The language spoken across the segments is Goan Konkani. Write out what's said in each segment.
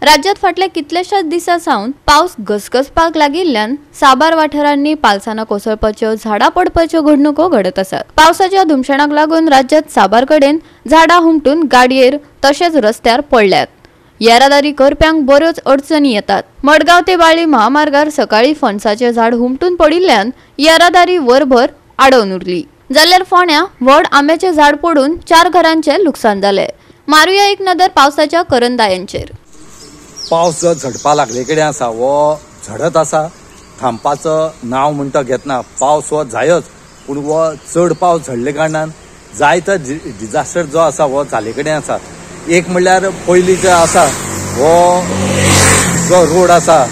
राज्यात फाटल्या कितल्याशाच दिसां सावन पावस घसघसपाक लागिल्ल्यान साबार वाठारांनी पालसानां कोसळपाच्यो, झाडां पडपाच्यो घडणुको घडत आसात. पावसाच्या धुमशेणाक लागून राज्यात साबार कडेन झाडां हुमटून गाडयेर तशेंच रस्त्यार पडल्यात. येरादारी करप्यांक बऱ्योच अडचणी येतात. मडगांव ते बाळी महामार्गार सकाळी फणसाचें झाड हुमटून पडिल्ल्यान येरादारी वरभर आडोवन उरली. जाल्यार फोंड्या व्हड आंब्याचें झाड पडून 4 घरांचें लुकसाण जालें. मारुया एक नदर पावसाच्या करंदायांचेर. पावस जो झडपा लागले कडेन आसा हो झडत आसा, थांबपाचो नांव म्हणटा घेतना. पावस हो जायच, पूण हो चड पावस झडले कारणान जायतो डिजास्टर जो आसा हो जाले कडेन आसा. एक म्हणल्यार पयलीं जो आसा हो जो रोड आसा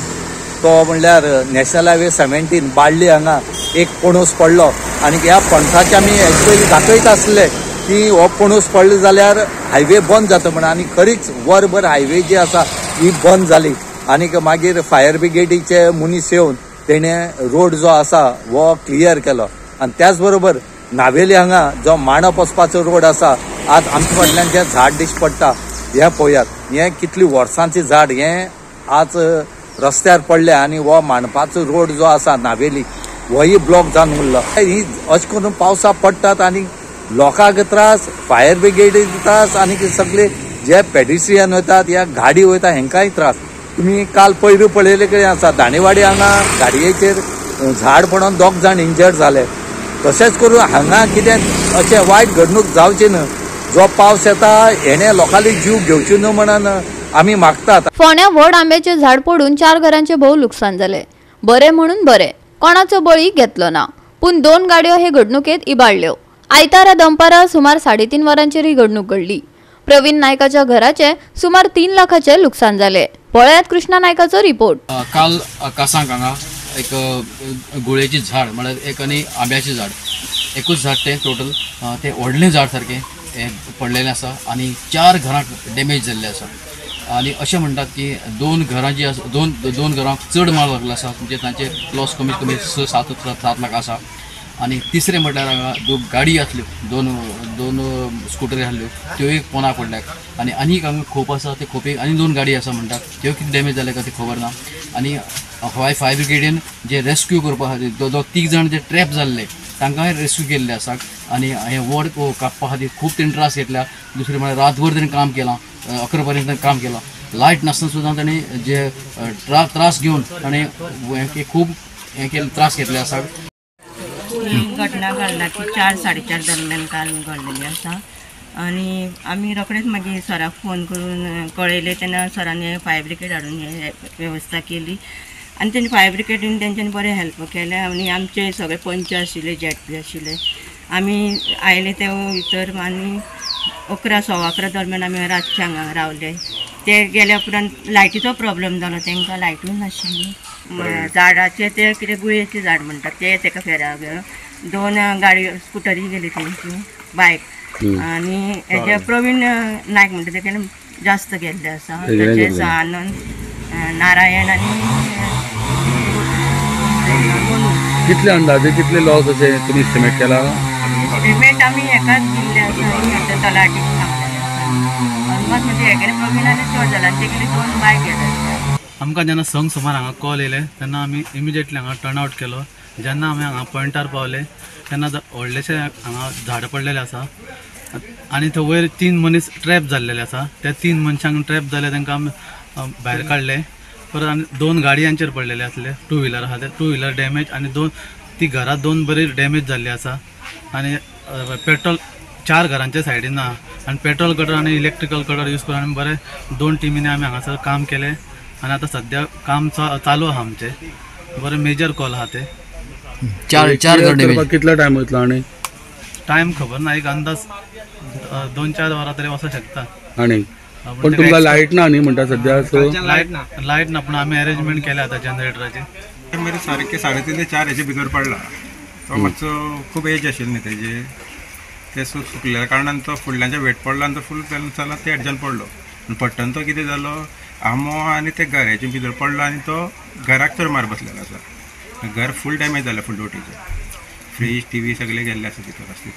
तो म्हणल्यार नॅशनल हायवे 17 बाळ्ळी हांगा एक पणूस पडलो आनी ह्या पणसाचे आमी हेजे पयलीं दाखयत आसले की हो पणूस पडलो जाल्यार हायवे बंद जाता म्हण, आनी खरीच वरभर हायवे जी आसा ही बंद जाली. आनी मागीर फायर ब्रिगेडीचे मनीस येवन तेणें रोड जो आसा हो क्लियर केलो. आनी त्याच बरोबर नावेली हांगा जो मांडप वचपाचो रोड आसा, आज आमच्या फाटल्यान जें झाड दिश्टी पडटा हें पळयात, हें कितली वर्सांचें झाड हें आज रस्त्यार पडलें आनी हो मांडपाचो रोड जो आसा नावेली होय ब्लॉक जावन उरलो. ही अशें करून पावसा पडटात आनी लोकांक त्रास, फायर ब्रिगेडीक त्रास, आनी सगळे जे पेडिस्ट्रियन वयतात या गाडी वयता हेंकांय त्रास. तुमी काल पयरू पळयले कडेन आसा दाणेवाडी हांगा गाडयेचेर झाड पडोन 2 जाण इंजर्ड जाले. तशेंच करून हांगा कितें अशें वायट घडणूक जावची न्हू, जो पावस येता हेणे लोकांनी जीव घेवचे न्हू म्हणून आमी मागतात. फोंड्या व्हड आंब्याचें झाड पडून 4 घरांचें भोव लुकसाण जालें. बरें म्हणून बरें, कोणाचो बळी घेतलो ना, पूण 2 गाडयो हे घडणुकेंत इबाडल्यो. आयतारा दनपारां सुमार 3:30 वरांचेर ही घडणूक घडली. प्रवीण नायकाच्या घराचे सुमार 3 लाखाचे लुकसाण जाले. पळयात कृष्णा नायकाचो रिपोर्ट. काल कासांक हांगा एक गुळेचें झाड म्हळ्यार एक आनी आंब्याचें झाड, एकूच झाड तें टोटल तें व्हडलें झाड सारकें हें पडलेलें आसा आनी 4 घरांक डॅमेज जाल्लें आसा. आनी अशें म्हणटात की 2 घरां जीं आसा, दोन घरांक चड माल लागलो आसा, म्हणजे तांचे लॉस कमीत कमी 6-7 लाख आसा. आनी तिसरें म्हटल्यार हांगा 2 गाडी आसल्यो, दोन स्कुटरी आसल्यो, त्योय पोना पडल्यात. आनी आनीक हांगा खोप आसा, ते खोपेक आनी 2 गाडी आसा म्हणटात, त्यो कितें डॅमेज जाल्या काय ती खबर ना. आनी फायर ब्रिगेडीन जे रेस्क्यू करपा खातीर 3 जाण जे ट्रॅप जाल्ले तांकांय रेस्क्यू केल्ले आसा. आनी हें वड कापपा खातीर खूब तेणी त्रास घेतल्या. दुसरें म्हळ्यार रातभर तेणी काम केलां, 11 पर्यंत काम केलां. लायट नासतना सुद्दां ताणें जे त्रास घेवन ताणें हें खूब हें केलें, त्रास घेतले आसा. ही घटना घडला की 4 साडेचार दरम्यान काल घडलेली आसा आनी आमी रोखडेच मागीर सराक फोन करून कळयलें. तेन्ना सरान फायर ब्रिगेड हाडून हे वेवस्था केली आनी तेणी फायर ब्रिगेडीन तेंच्यांनी बरें हेल्प केलें. आनी आमचे सगळे पंच आशिल्ले, जेटपी आशिल्ले, आमी आयले ते भितर आनी 11 सव्वा 11 दरम्यान आमी रातचे हांगा रावले. ते गेल्या उपरांत लायटीचो प्रॉब्लम जालो, तांकां लायटूय नाशिल्ली. झाडाचे ते कितें गुळयेचें झाड म्हणटात ते तेका फेरा 2 गाडयो स्कुटरी गेली तेंची, बायक. आनी हेजे प्रवीण नायक म्हणटा तेका जास्त गेल्ले आसा, तशेंच आनंद नारायण आनी कितले अंदाजे कितले लॉस अशें तुमी एस्टिमेट केला? एस्टिमेट आमी हेकाच दिल्ले आसा आनी आतां तलाठीक सांगलेलें आसा. अदमास म्हणजे हेगेले प्रवीणाले चड जाला आनी तेगेले 2 बायक गेले. आमकां जेन्ना 6 सुमार हांगा कॉल येयले तेन्ना आमी इमिजिएटली हांगा टर्न आवट केलो. जेन्ना आमी हांगा पॉयंटार पावले तेन्ना व्हडलेशे हांगा झाड पडलेले आसा आनी थंय वयर 3 मनीस ट्रॅप जाल्लेले आसा. त्या 3 मनशांक ट्रॅप जाले तांकां आमी भायर काडले. परत आनी 2 गाडयांचेर पडलेले आसले, 2 व्हिलर आसा ते 2 व्हिलर डॅमेज आनी 2 ती घरां 2 बरी डॅमेज जाल्ली आसा. आनी पेट्रोल 4 घरांच्या सायडीन ना आनी पेट्रोल कटर आनी इलेक्ट्रिकल कटर यूज करून आमी बरें 2 टिमींनी आमी हांगासर काम केलें आनी आतां सद्या काम चालू आहा आमचें. बरें मेजर कॉल आहा ते. 4 घर कितलो टायम वयतलो? आनी टायम खबर ना, एक अंदाज 2-4 वरां तरी वचूंक शकता. आनी पण तुमकां लायट ना न्ही म्हणटा सद्या? लायट ना, पूण आमी अरेंजमेंट केल्या आतां जनरेटराची. मागीर सारकें 3:30 ते 4 हेचे भितर पडला. तो मातसो खूब एज आशिल्ली न्ही तेजी, ते सुकल्या कारणान तो फुडल्याच्या वेट पडलो आनी तो फूल बॅलन्स जाला, ते हेडच्यान पडलो. आनी पडटना तो कितें जालो, आंबो आनी ते घराचे भितर पडलो आनी तो घराक चड मार बसलेलो आसा. घर फूल डॅमेज जालें, फुडले वटेचें फ्रीज टीव्ही सगळे गेल्ले आसा भितर आसले.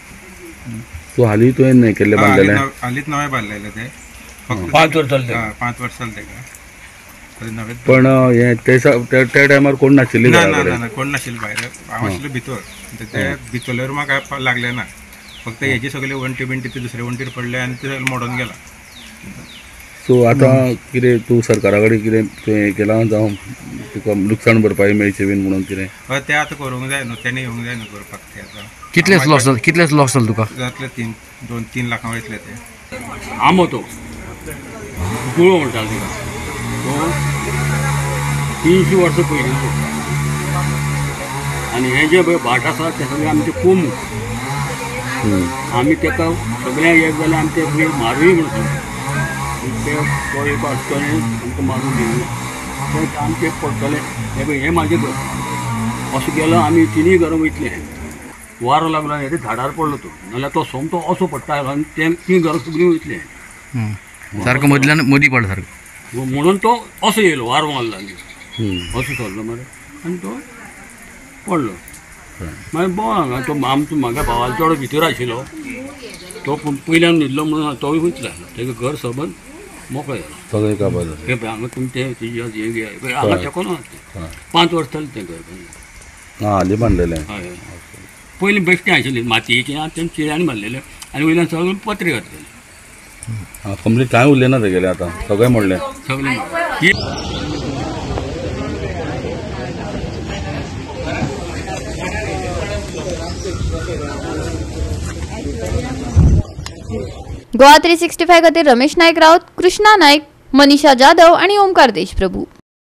सो हालीं तुवें हें केल्लें, बांदलेलें? हालींच नवें बांदलेलें तें, फक्त 5 वर्स जालें. 5 वर्स जालें तेका. नवेंच. पण हें त्या टायमार कोण नाशिल्ले? ना ना ना कोण नाशिल्ले भायर, हांव आशिल्लो भितर. ते भितरल्या रुमाक कांय लागलें ना, फक्त हेजी सगळे वण्टी बिंटी ते दुसरे वण्टीर पडले आनी ते सगळें मोडून गेला. सो आतां कितें तूं सरकारा कडेन कितें तुवें केलां जावं तुका लुकसाण भरपाई मेळची बीन म्हणून कितें? हय, तें आतां करूंक जाय न्हू, तेणें येवंक जाय न्हू करपाक तें. आतां कितलेच लॉस जालो? कितलेच लॉस जालो तुका? जातले 2-3 लाखां वयतले ते. आंबो तो गुळो म्हणटाले तिका, तो 300 वर्सां पयलींचो. आनी हें जें पळय भाट आसा तें सगळें आमचें कोमू, आमी तेका सगळ्यांक एक जाल्यार आमी ते मारूय म्हणटा, ते तो एक आसतलें आमकां मारून दिवना, तें आमचें पडटलें. हें पळय हें म्हाजें घर असो गेलो, आमी तिनूय घरां वयतलें. वारो लागलो आनी झाडार पडलो तो, नाल्यार तो सोमतो असो पडटा आनी तें तीं घरां सगळीं वयतलें. सारको मदल्यान मदीं पडलो सारको, म्हणून तो असो येयलो, वारो मारलो आनी असो सरलो मरे आनी तो पडलो. मागीर बरो हांगा तो आमचो म्हागे भावालो चेडो भितर आशिल्लो, तो पयल्यान न्हिदलो म्हणून तोय वयतलो, तेजें घर सबंद मोकळें जालें सगळें. काबार हें पळय हांगा तुमचें हें हांगा तेको ना, 5 वर्सां जालीं तें घर. हालीं बांदलेलें? हय, पयलीं बेश्टें आशिल्लें मातयेचें, आतां तें चिऱ्यांनी बांदलेलें आनी वयल्यान सगळें पत्रे घातलेले. आं, कंप्लीट कांय उरलें ना तेगेलें, आतां सगळें मोडलें सगळें. गोवा 365 खातीर रमेश नायक राऊत, कृष्णा नायक, मनीषा जाधव आणि ओमकार देशप्रभू.